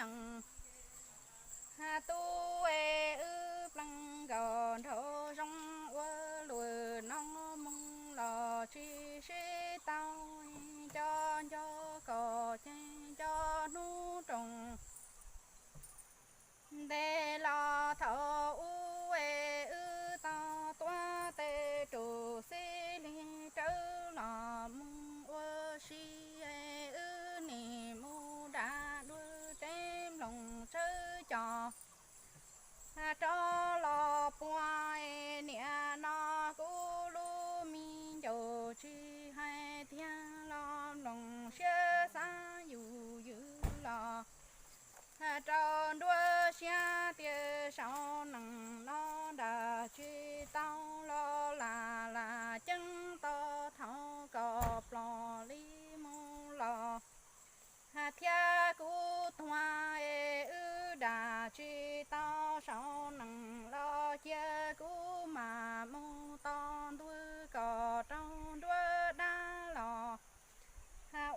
Tub es wb plees nkaus nraug zoo ua luam no mus los tsis sib tau, nco nco kom ces nco hnub roos ntev los thaum ub es wb tau tuav tej rus xib lig rawv los mus ua si es wb nim mus da dua teb nploos tsawb cos rov los puag es niam no kuv lub me ncaus tsis hais tiag los nploos siab xav yus ywm los rau nruab siab tias saum nees no dam tsis tau los lam lam ceeb tau thaum kom plos li mus los thiab kuv tuag es wb dam tsis tau saum nees los cia kuv mam mus tos ntuj kom rau nruab dab los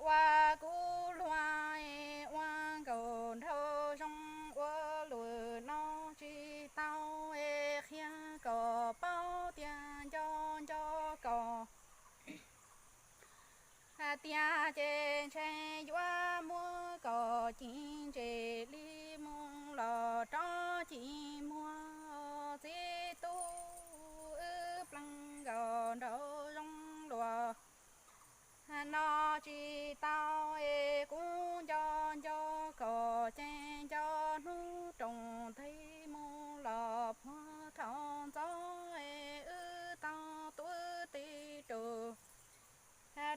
ua kuv luag es ua nkaus nraug zoo ua luam no tsis tau es qhia kom paub tias nco nco kom tiag ces ntshe yuav muab kom ci ntses li mus los rov ci muag txiv tub wb plees nkaus nraug zoo luam no tsis tau es kuv nco nco kom ces nco hnub roos ntej mus los puag thaum ntxov es wb tau tuav tej rus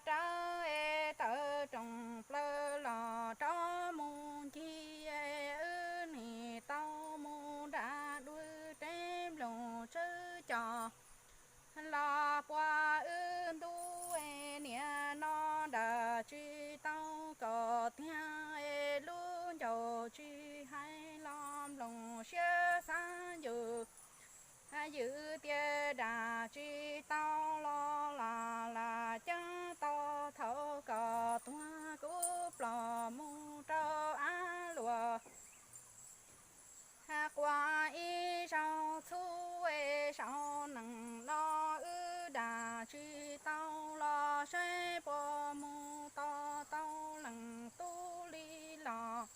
rawv es tawm roos plaws los rov mus ncig es wb nim tau mus da dua teb nploos tsawb cos los puag wb ntuj es niam no dam tsis tau kom tiag es lub ncaus tsis hais los nploos siab xav yus ywm tias dam tsis tau los lam lam ceeb tau thaum kom tuag kuv plos mus rau av luam quas ib zaug txhub es saum nees no wb dam tsis tau los saib puas mus tos tau leej tub li los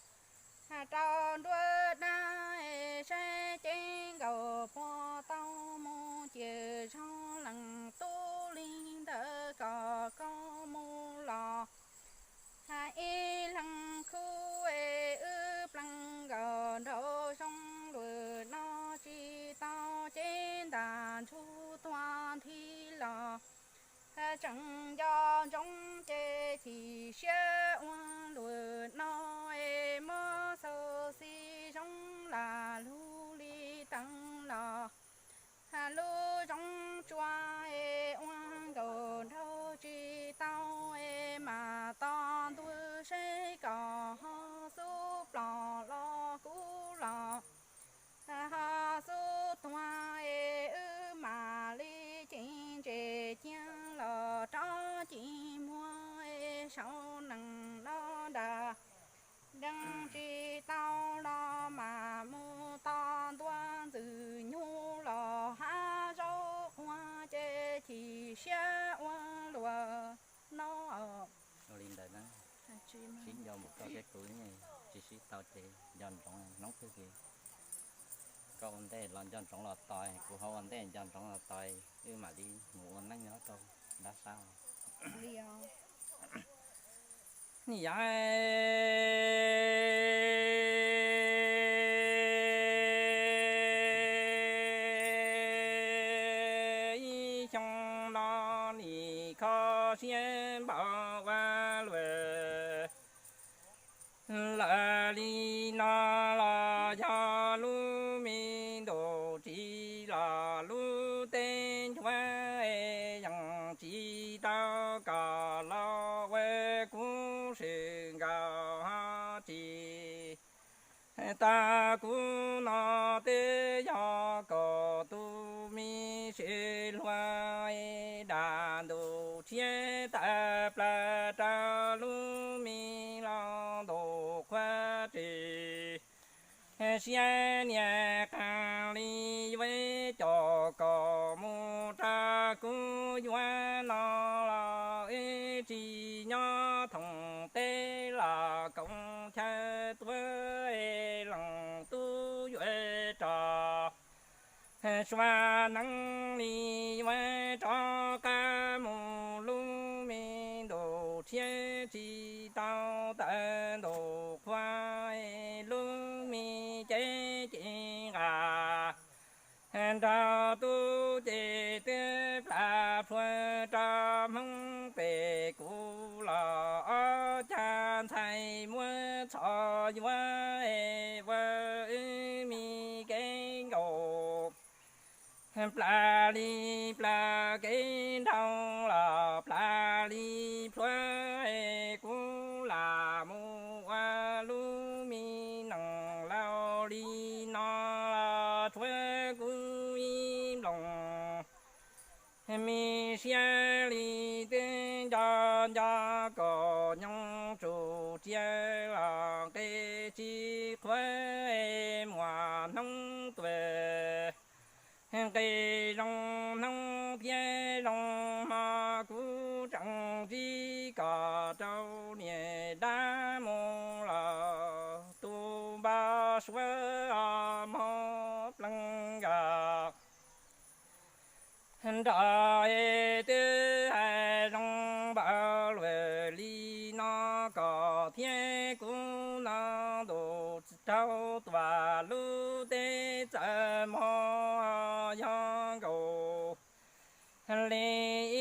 rau nruab dab es saib ceeb nkaus puas tau mus ces zoo leej tub li ntawd kom koj mus los ib leeg khub es wb plees nkaus nraug zoo luam no tsis tau ces ntam ntsuj tuag nthi los tseem nco ntsoov ces chim siab ua luam no es mob xau xi zoo lam lug li teev los lub zoo tsua es ua nkaus nraug tsis tau es mam tos ntuj seb kom ho xub plos los kuv los ho xub tuag es wb mam li ci ntses cia los rov ci muag es saum nees no dam dees tsis tau los mam mus tos ntua ntxwg nyug los hab zaub ua ces chim siab ua luam no. Ua li ntawd na, sib nco mus koj thiab kuv tsis sib tau ces nco ntsoov hnub twg koj ua ntej los nco ntsoov los tos, kuv ho ua ntej nco ntsoov los tos, wb mam li mus ua neej nyob rau dab sab. Yog ib xyoo no nim kho siab npaum ua luam lawm li no los yog lub me ntuj tsis los lub teb nchuav es yeej tsis tau kom los ua kuv swm nkaus ho tsis tau kuv no twb yog kom tus me sib luag dam ntuj tshiab tawm plaws rau lub me los ntuj qhuav tsis Siab niag qees li yuav coj kom mus rau kuv yuav no los wb tsis nyob thoom teb los koom chaw tuav leej tub yuav rov sua neeb li yuav rov qab mus lub me ntuj tshiab tsis tau tawm ntuj qhua lub me cev ci nqa nrog tub ces twb plam plhuav rau Hmoob pem kuv los ob cag ntxhais muab txhos yuav ua wb me kev nkaus. Plam li plam kev nrau los plam li plhuav kuv lam mus ua lub me neej laus li no los tshuav kuv ib nploos. Me siab li twb nco nco kom nyob tsum tsiaj los nqe tsis qhuav muaj hnub tuag. Nqe zoo hnub thiab zoo hmo kuv tseem ntsib kom rau niam dab mus los tus npau suav mob plees nkawd. Nrog es twb hais zoo npaum luaj li no kom thiab kuv no ntuj rau tuam lub teb txawm mob yog nkaus li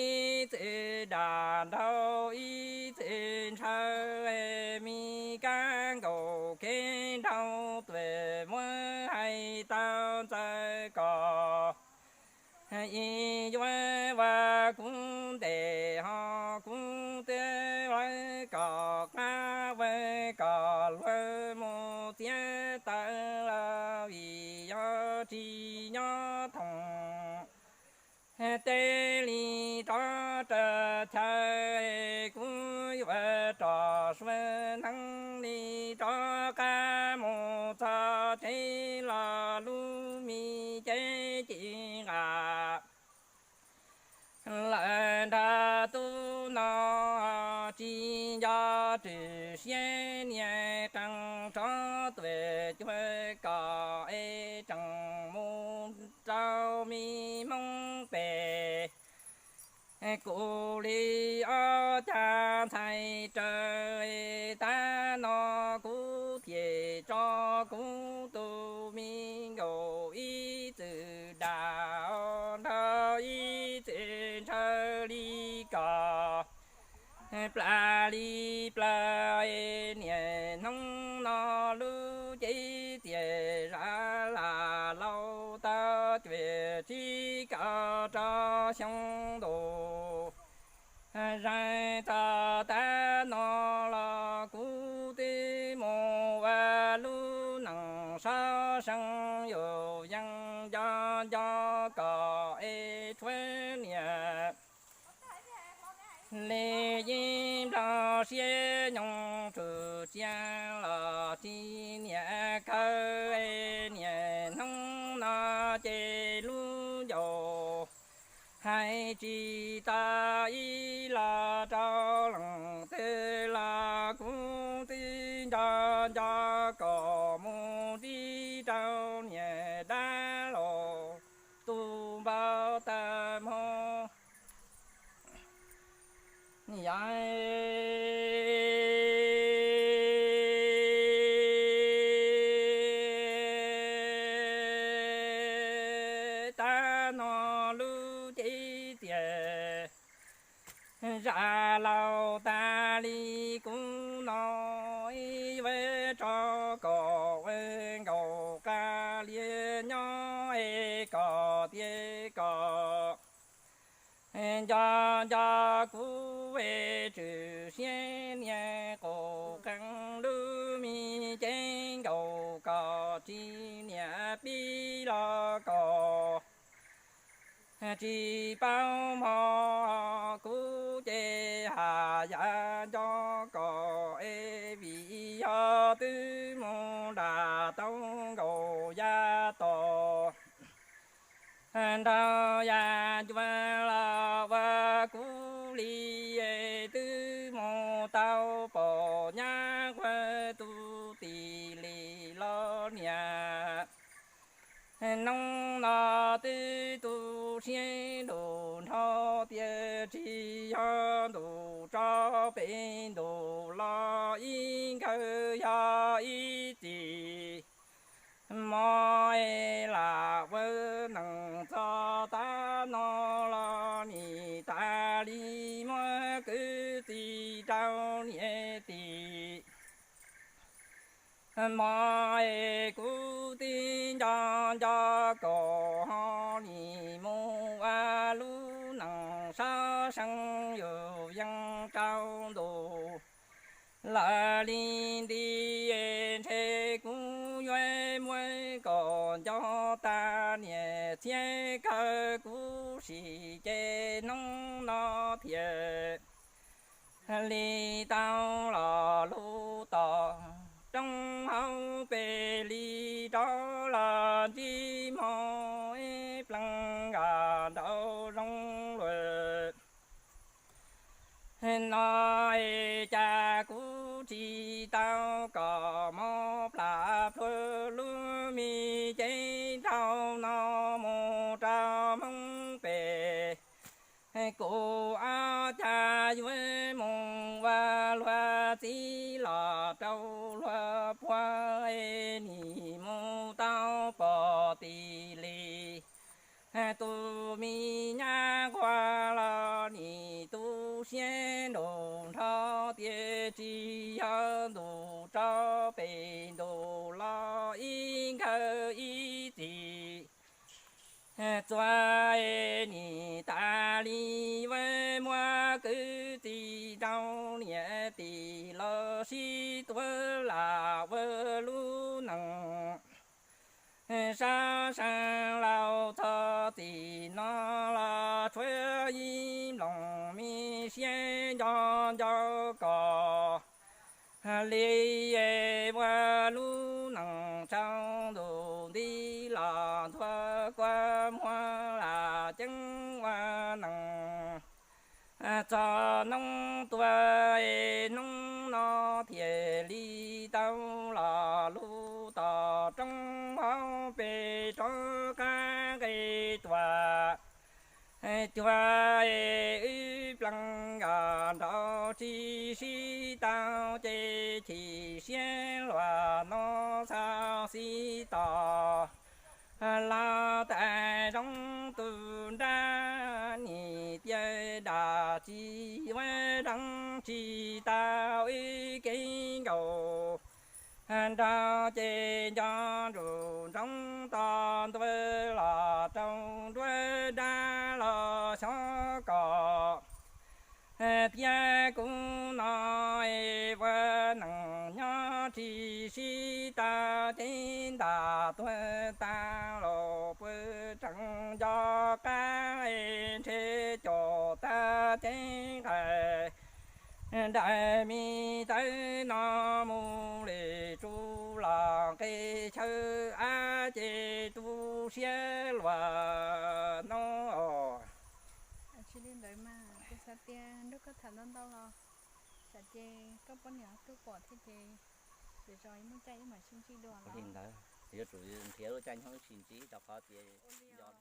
ib txwm dam nraug ib txwm ntshaw me kab nkaus kev nrau tuam muab hais tau ntxaws kom ib yuav ua kuv ntes ho kuv twb lawv kom qab ua kom luag mus txiav taws los vim yog tsis nyob thoom teb li rov raws chaw kuv yuav rov sua neeb li rov qab mus txog tsev los lub me cev ci nqa lawm nrog tub no tsis nco rwm siab niag qee rov tuam cuag kom es tseem mus rau me Hmoob pem kuv li ob cag ntxhais raws. Tav no kuv thiaj tso kuv tus me nkaus ib txwm dam nraug ib txwm ntshaw li kom plam li plam. Niaj hnub no lub cev tiam zam lam laus tau cuaj tsib kaum rau xyoo ntus. Zaum txog tav no los kuv twb mus ua lub neej sab seev yus yeej nco nco kom es tshuav niam li yim nplog siab nyoog tsum tsiaj los tsis niam kawg. Niaj hnub no ces lub ncauj hais tsis tau ib los rau leej twg los kuv twb nco nco kom mus ntsib rau niam dab laus tus npau taws hmo. Yog tav no lub cev tiam zam laus tas li kuv no, yuav tso kom ua nkaus qab lias nyob es kom tias kom nco nco kuv es tswm siab niag qus qees lub me cev nkaus kom tsis niam pib los kom tsis paub hmo. Kuv ces haj yam nco kom es vim yog twb mus nram tau Nraug yaj cuab los ua kuv li, twb mus tau pom nyab quaj tus tij li los niam. Hnub no twb tu siab ntuj nrho tias tsis yog ntuj tso pem ntuj los ib nkawg yog ib txhis. Mob es lam ua neej txog tav no los nim tas li muab kwv tij rau niam tij. Mob es kuv twb nco nco koj ho nim mus ua lub neej sab seev yus yeej rau ntuj lawm li nti. Ntshe kuv yuav muab koj nco tag niam txhiab kawg kuv sim ces hnub no thiaj li tau los lub tom rooj hauv pes li rov los ntsib hmo ib pleeg nkaus nraum zoov lawm. No es cas kuv tsis tau kom mob plam plhuav lub me cev nraug no mus rau hmoob pem. Kuv ob cag yuav mus ua luag txiv los rau luag puag, nim mus tau pom tij li tus me nyab nquag los nim tu siab ntuj nrho tias tsis yog ntuj tso pem ntuj los ib nkawg ib txhis. Txhua es nim tas li yuav muab kwv tij rau niam tij los sib tuav lam ua lub neej sab seev laus. Txog txij no los tshuav ib nplooj me siab nco nco koj li es ua lub neej tsaus ntuj nti los ntxhua kua muag lam ceeb ua neej. Txog hnub tuag es hnub no thiaj li tau los lub tom rooj hauv pes rov qab nqis tuaj. Cuag es wb pleeg nkaus nraug tsis sib tau ces chim siab luag no xav xib tos los tas zoo tus nrab nim tias dab tsi yuav deev tsis tau wb kev nkaus. Nraug ces nco ntsuj ntsoov tos ntua los rau nruab dab los xyov kom thiab kuv no es ua neej nyob tsis sib tau cev ntaj tuag tag los puas tseem nco qab es ntshe cov tag cev nqaij daim me tawv no mus li tsuj los nqe chaw av ces tu siab luag no. Tsis li ntawd mas kuv xav tias nrog koj tham ntau ntau los tsam ces koj poj niam tuaj pom thiab ces lwm zaus muaj caij wb mam sib ntsib dua. Li ntawd yuav tsum nrhiav lub caij nyoog wb sib ntsib rau qhov tias nco dhau.